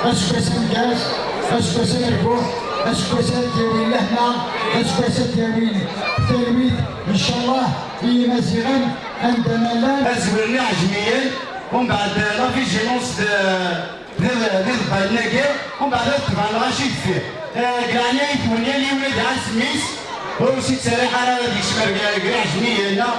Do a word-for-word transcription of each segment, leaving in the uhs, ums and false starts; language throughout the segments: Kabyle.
Aseggas ameggaz, aseggas amerbuḥ, aseggas ad d-yawin lehna, aseggas ad d-yawin talwit, ncallah, i Yimaziɣen, anda ma llan. Azwir n Iɛejmiyen, umbeɛd la vigilance de, d, d iḍebbalen-agi, umbeɛd ad tebɛen lɣaci deffir. Eh, deg leɛnaya-twen, yal yiwen ad iɛass mmi-s, ur s-ittserriḥ ara ad yekcem ar, ar, ar Iɛejmiyen, neɣ?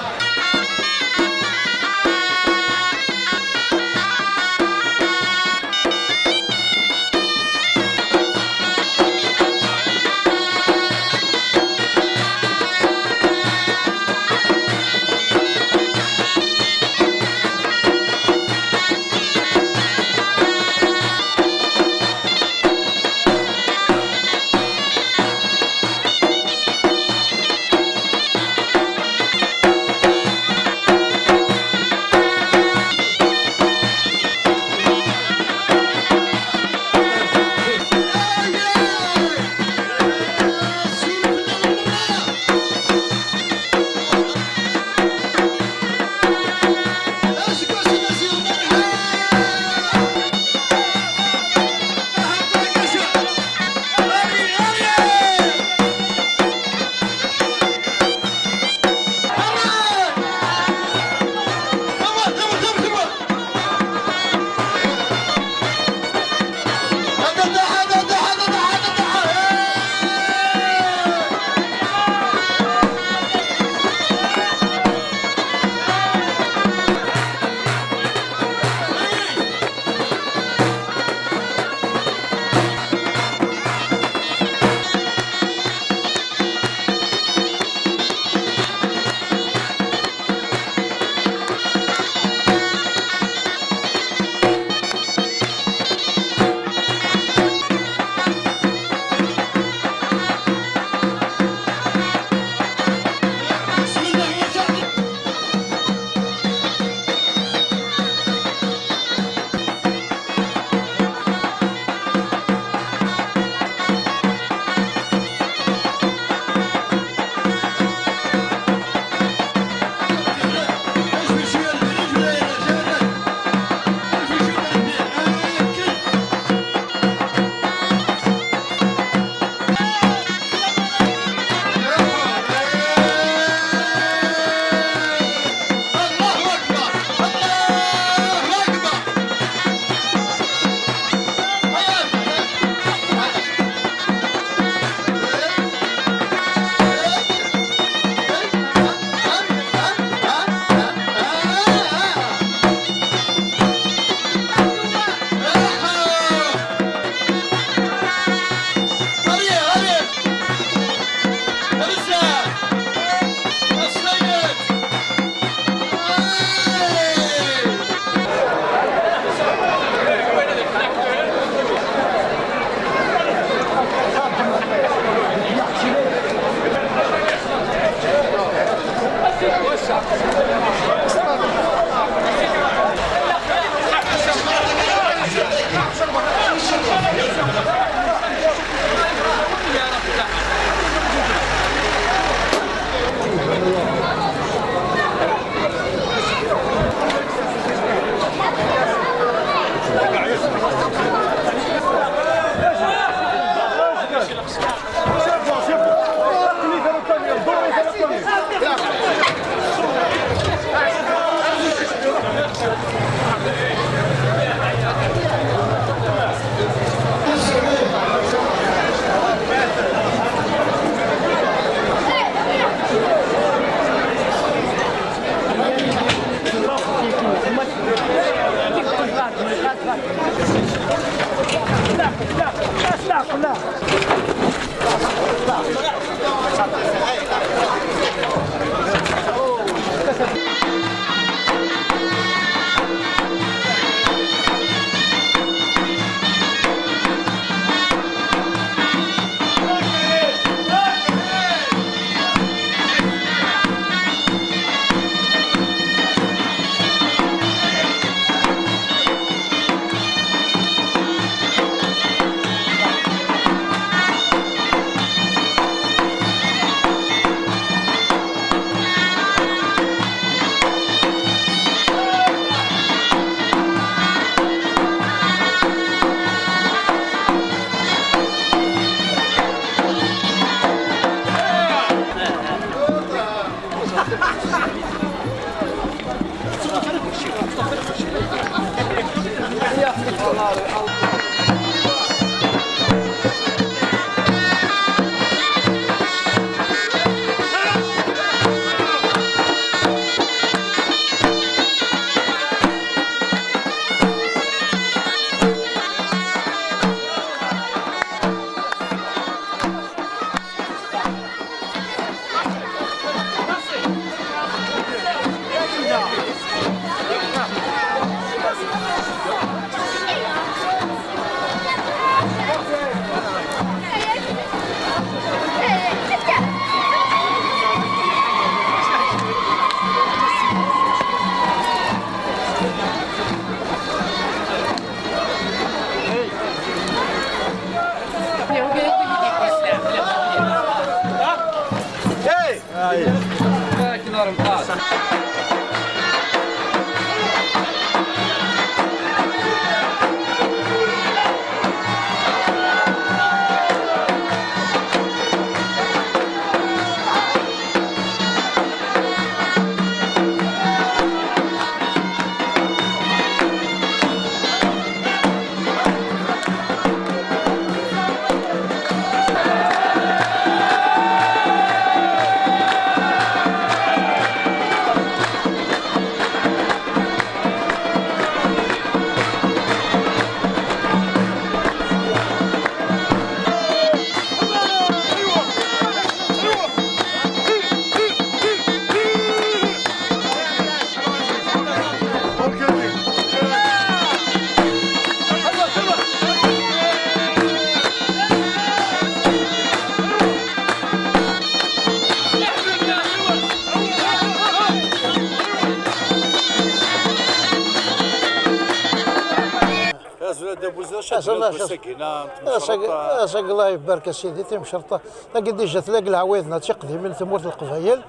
Azul a Dda Buzi, acu ad d-tiniḍ deg wass-agi-nna n temceṛṛeḍt? Ass-agi, Allah ibarek a Sidi, timceṛṛeḍt-a. Tagi déjà tella deg leɛwayed-nneɣ d tiqdimin n tmurt n Leqbayel,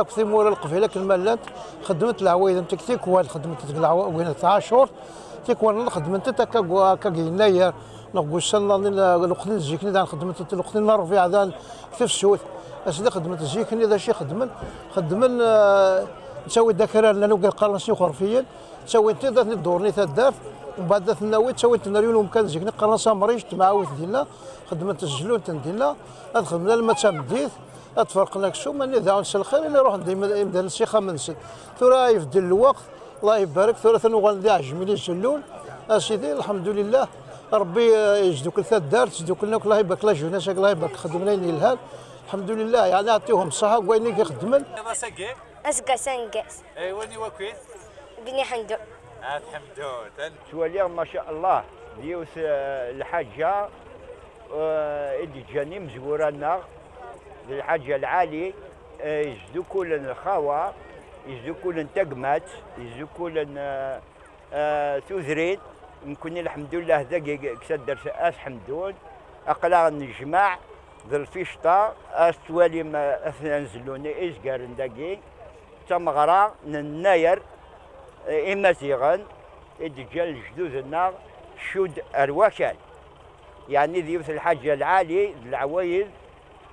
akk timura n Leqbayel akken ma llant, xeddment leɛwayed n tik-, tikwal xeddment deg leɛwa-, win n tɛacurt, tikwal xeddment-tent akka deg, akka deg yennayer, neɣ deg ussan nniḍen, lweqt n zik-nni daɣen xeddment-tent, lweqt n ṛṛbiɛ daɣen deg tefsut. Ass-nni xeddment zik-nni d acu i xeddmen? Xeddmen, eh, ttawin-d akraren, anu qqaren-as ixurfiyen, ttawin-t-id ad ten-id-ḍurren i taddart, mbeɛd ad ten-nawi, ttawin-ten ar yiwen umkan zik-nni qqaren-as amric, temɛawit dinna, xeddmen-t zlun-ten dinna, ad xedmen alamma d tameddit, ad ferqen aksum, anni daɣen s lxir, imi ruḥen-d im-, imdanen s ixxamen-nsen. Tura ibeddel lweqt, Allah ibarek, tura atan uɣalen d iɛejmiyen izellun. A Sidi, lḥemdulillah, Ṛebbi, eh, yesdukkel taddart, sduklen akk, Allah ibarek la jeunesse, Allah ibarek xeddmen ayen yelhan. Lḥemdulillah, yeɛni, yeɛṭihum ṣṣeḥḥa deg wayen i xeddmen. Aseggas aneggas. Aywa, anwa-ken? Bni Ḥemdun. At Ḥemdun. Ttwaliɣ, ma sha Allah, d yiwet, eh, lḥaǧa, eh, i d-ǧǧan imezwura-nneɣ, d lḥaǧa lɛali, eh, yesdukkulen lxawa, yesdukkulen tagmat, yesdukkulen, eh, eh, tudrin. Nekkni, lḥemdullah, dagi deg taddart At Ḥemdun, aql-aɣ nejmaɛ d lficṭa, ad twalim, eh, atnan zellun izgaren dagi, d tameɣra n Yennayer, eh, Imaziɣen, i d-ǧǧan lejdud-nneɣ cudd ar wakal. Yeɛni d yiwet lḥaǧa lɛali d leɛwayed,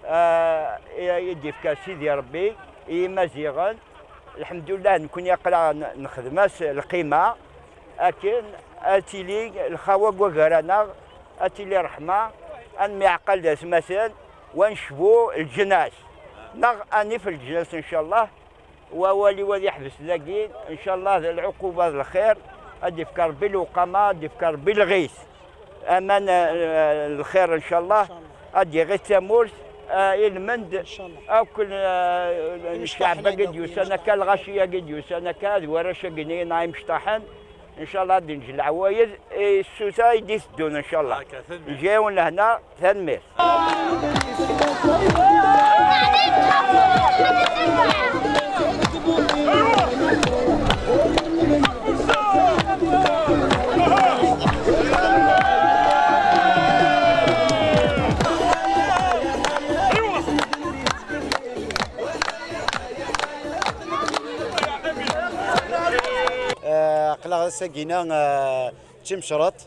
ah, i, i d-yefka Sidi Ṛebbi i Yimaziɣen. Lḥemdullah, nekkni aql-aɣ n-, nexdem-as lqima, akken ad tili lxawa gar-aneɣ, ad tili ṛṛeḥma, ad nemyeɛqal d atmaten, wa necbu lǧnas, neɣ ad nif lǧnas, ncallah. Wawal-iw ad yeḥbes dagi, ncallah d lɛuquba d lxir, ad d-yefk Ṛebbi lewqama, ad d-yefk Ṛebbi lɣis. Aman, eh, lxir, ncallah, ad d-iɣit tamurt, eh, ilmend, akk, eh, ccɛeb-agi d-yusan akka, lɣaci-agi d-yusan akka, d warrac-agi-nni yenɣa imecṭaḥen, ncallah ad d-neǧǧ leɛwayed i ssuta i d-iteddun, ncallah. Nǧa-yawen lehna, tanemmirt. Eh, aql-aɣ ass-agi-na, eh, d timecreḍt.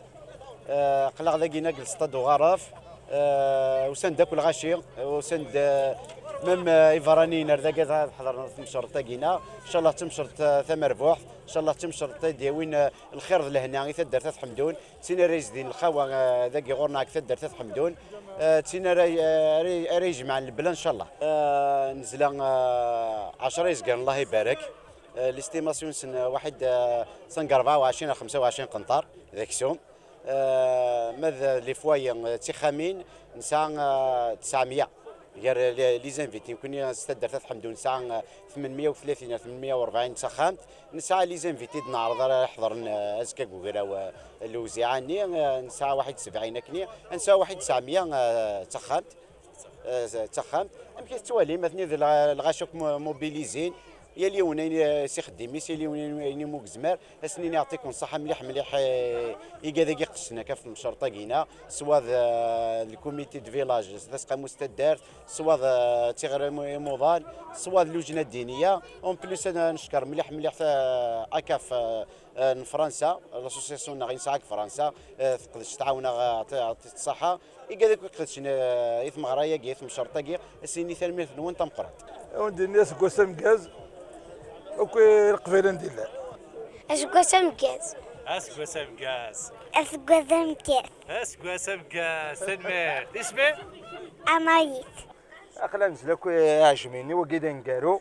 Eh, aql-aɣ dagi-na deg lestad uɣaref. Eh, usan-d akk lɣaci, usan-d, eh, même, eh, iberraniyen ar dagi ad ḥeḍren ɣer tmecreḍt-agi-na. Ncallah d timecreḍt, eh, tamerbuḥt, ncallah d timecreḍt i d-yawin, eh, lxir d lehna i taddart At Ḥemdun. D tin ara yezdin lxawa, eh, dagi ɣur-neɣ deg taddart At Ḥemdun. Eh, d tin ara, eh, ara, ara yejemɛen lebla, ncallah. Eh, nezla, eh, ɛecra yezgaren, Allah ibarek. Eh, l'estimation-nsen, eh, waḥid, eh, cinq rebɛa u ɛecrin ar xemsa u ɛecrin qenṭar d aksum. Eh, ma d les foyers, eh, d tixxamin, nesɛa, eh, tesɛemya. Gar les, les invités, nekkni s taddart At Ḥemdun nesɛa, eh, tmenmya u tlatin ar tmenmya u rebɛin d taxxamt. Nesɛa les invités d-neɛreḍ ara iḥeḍren, eh, azekka deg ugraw, eh, lewziɛa-nni, eh, nesɛa waḥid sebɛin akkenni, nesɛa waḥid tesɛemya, eh, d taxxamt. Eh, d taxxamt. Amek i tettwalim? Atni d lɣ-, lɣaci akk mo-, mobilizin. Yal yiwen ayen, eh, s ixeddim-is, yal yiwen ayen, ayen imu gezmer. Ad sen-iniɣ yeɛṭikum ṣṣeḥḥa mliḥ, mliḥ, eh, igad-agi iqeddcen akka ɣef tmecreḍt-agi-na, swa d, eh, lkumiti de village, d aseqqamu s taddart, swa d, eh, d tiɣri imu-, imuḍan, swa d lujna ddiniya. En plus, ad neckeṛ mliḥ, mliḥ ta-, akaf, eh, eh, n Fransa, l'association-nneɣ i nesɛa deg Fransa, eh, teqdec tɛawen-aɣ, eh, teɛṭi-tt ṣṣeḥḥa. Igad akk iqeddcen, eh, i tmeɣra-agi, i tmecreḍt-agi, ad s-nini tanemmirt-nwen tameqqrant. Ad wen-d-nini aseggas ameggaz akk i Leqbayel anda i llan. Aseggas ameggaz. Aseggas ameggaz. Aseggas ameggaz. Aseggas ameggaz. Tanemmirt. Isem-im? Amayit. Aql-aɣ nezla akk iɛejmiyen, wagi d aneggaru.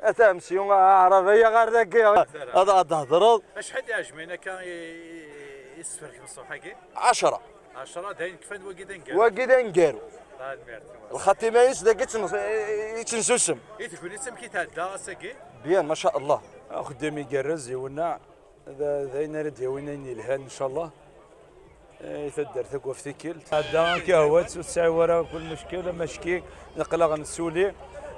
Ata amsyu aɛrab-aya ɣer dagi. Ad, ad d-thedreḍ. Acḥal d iɛejmiyen akka i, i, i tesferkem ṣṣbeḥ-agi? Ɛecra. Ɛecra, d ayen kfan wagi d aneggaru. Wagi d aneggaru. Tanemmirt. Lxatima-ines dagi yettnes-, yettnesusem. I tegnit amek i tɛedda ass-agi? Bien, ma sha Allah. Axeddim igerrez, iwenneɛ. D, d ayen ara d-yawin ayen yelhan, ncallah. Eh, i taddart akk ɣef tikkelt. Tɛedda akka hwat, ur tesɛi wara kul muckel, amacki, aql-aɣ nessuli.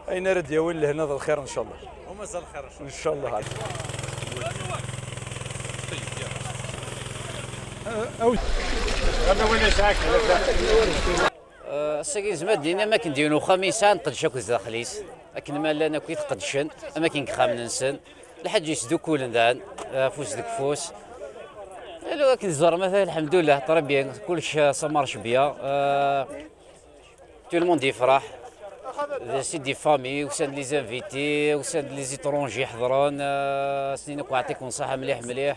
Ayen ara d-yawin lehna d lxir, ncallah. Umazal xir, ncallah. Ncallah. Eh, ass-agi nezmer ad d-nini am akken d yiwen uxxam i yesɛa nqeddec akk zdaxel-is, akken ma llan akk i t-qeddcen, am akken deg yixxamen-nsen. Lḥaǧ yesdukkulen dan, eh, afus deg ufus. Alo, akken tzerrem, ata, lḥemdullah, très bien, kullec, eh, ça marche bien. Eh, tout le monde yefreḥ. C'est des familles, usan-d les invités, usan-d les étrangers ḥeḍren, eh, ass-nni akk yeɛṭikum ṣṣeḥḥa mliḥ mliḥ.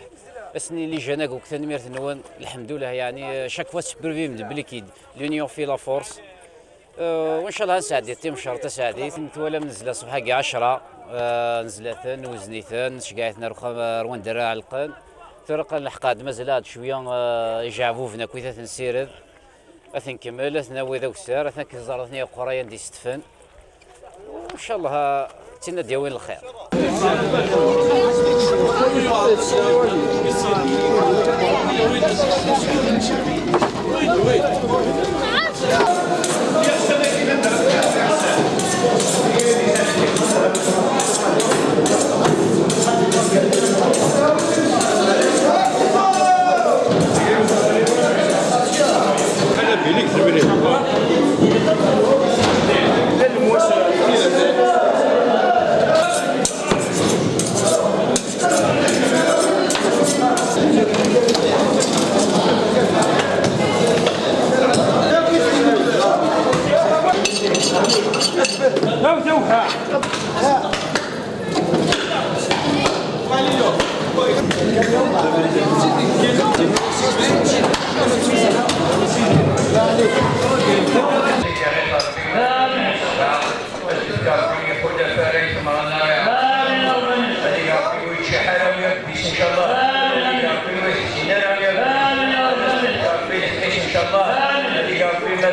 Ass-nni les jeunes akk, tanemmirt-nwen, lḥemdullah, yeɛni, eh, chaque fois tespervim-d belli l'union fait la force. Eh, wa ncallah ad nesɛeddi timecreḍt taseɛdit. Twalam nezla ṣṣbeḥ-agi ɛecra, eh, nezla-ten, newzen-iten, nceggeɛ-iten ar uxxam, ar wanda ara ɛelqen. Tura qqaren lḥeqq-ad mazal-aɣ-d cwiya, eh, ijeɛbuben akkit ad ten-nsired. Ad ten-nkemmel, ad ten-nawi d awessar, ad ten-nkeẓẓer, ad ten-yeqquray anda i s-ṭṭfen. Ncallah, d tin ad d-yawin lxir.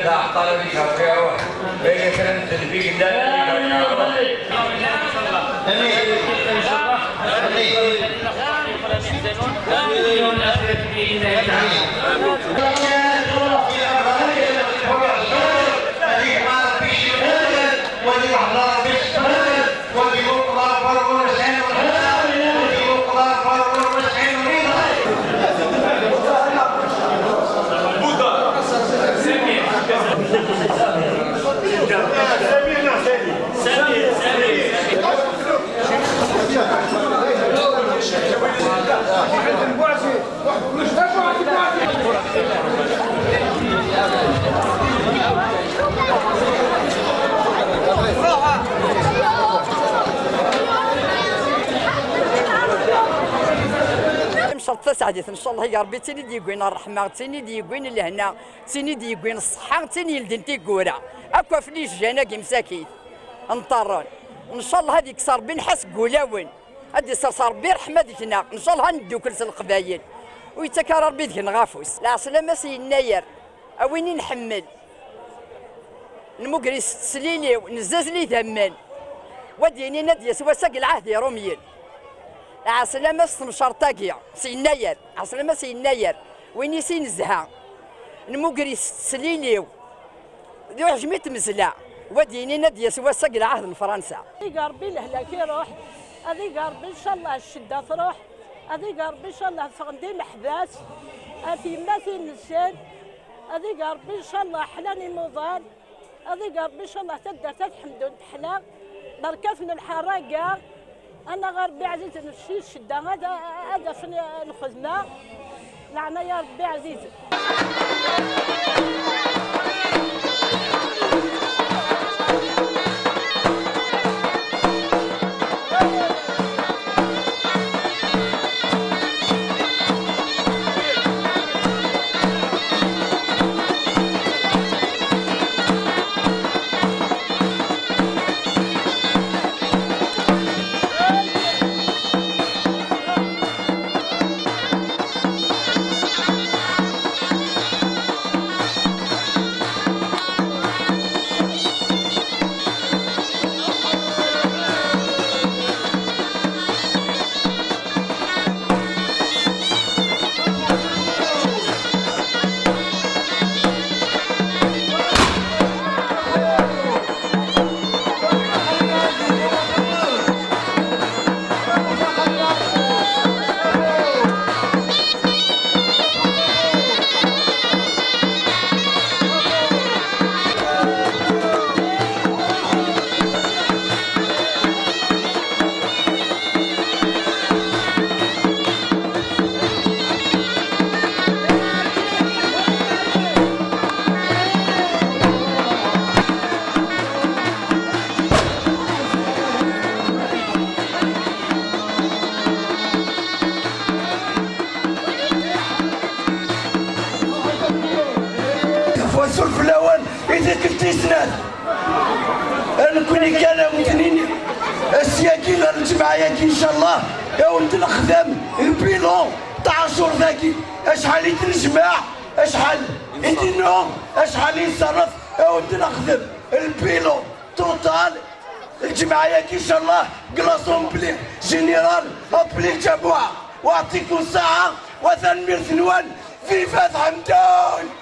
Amin. Amin. Mceṛt taseɛdit, ncallah i Ṛebbi d tin i d-yewwin ṛṛeḥma, d tin i d-yewwin lehna, d tin i d-yewwin ṣṣeḥḥa, d tin yeldin tiggura. Akk ɣef ijjan-agi msakit nṭerren. Ncallah ad yekkes Ṛebbi nnḥas deg wulawen. Ad d-isers Ṛebbi ṛṛeḥma deg-neɣ, ncallah ad neddukel s Leqbayel. Ur yettak ara Ṛebbi deg-neɣ afus. Lɛeslama-s Yennayer, a win i nḥemmel. Nmuger-it s tesliliw, nezzazl idammen. Wa d-yinin ad d-yas wass-agi lɛahd Iṛumyen. Lɛeslama-s temceṛt-agi, s Yennayer, lɛeslama-s Yennayer, win i s-inezha. Nmuger-it s tesliliw. D uḥjem i tmezla, wa d-yinin ad d-yas wass-agi lɛahd n Fransa. Ad ig Ṛebbi lehlak iṛuḥ, ad ig Ṛebbi ncallah ccedda truḥ, ad ig Ṛebbi ncallah ffɣen d imeḥbas, ɣef yemmatin-nsen, ad ig Ṛebbi ncallah ḥlan imuḍan, ad ig Ṛebbi ncallah taddart ad ḥemdun teḥla, berkat n lḥerraga. Anaɣ a Ṛebbi ɛzizen, ccedda ad, ad afen lxedma, leɛnaya Ṛebbi ɛzizen. Tafwa suref lawan i tikkelt tis snat. Nekkni kan a wen-d-nini, ass-agi ɣer lǧemɛa-agi, ncallah, a wen-d-nexdem lbilan taɛcurt-agi. Acḥal i d-nejmeɛ, acḥal i d-nennuɣ, acḥal i nṣerref, a wen-d-nexdem lbilan total. Lǧemɛa-agi, ncallah, deg l'assemblée générale, appelée lǧamuɛa. ويعطيكم الصحة وتنميرت نوال. Viva Tḥemdun!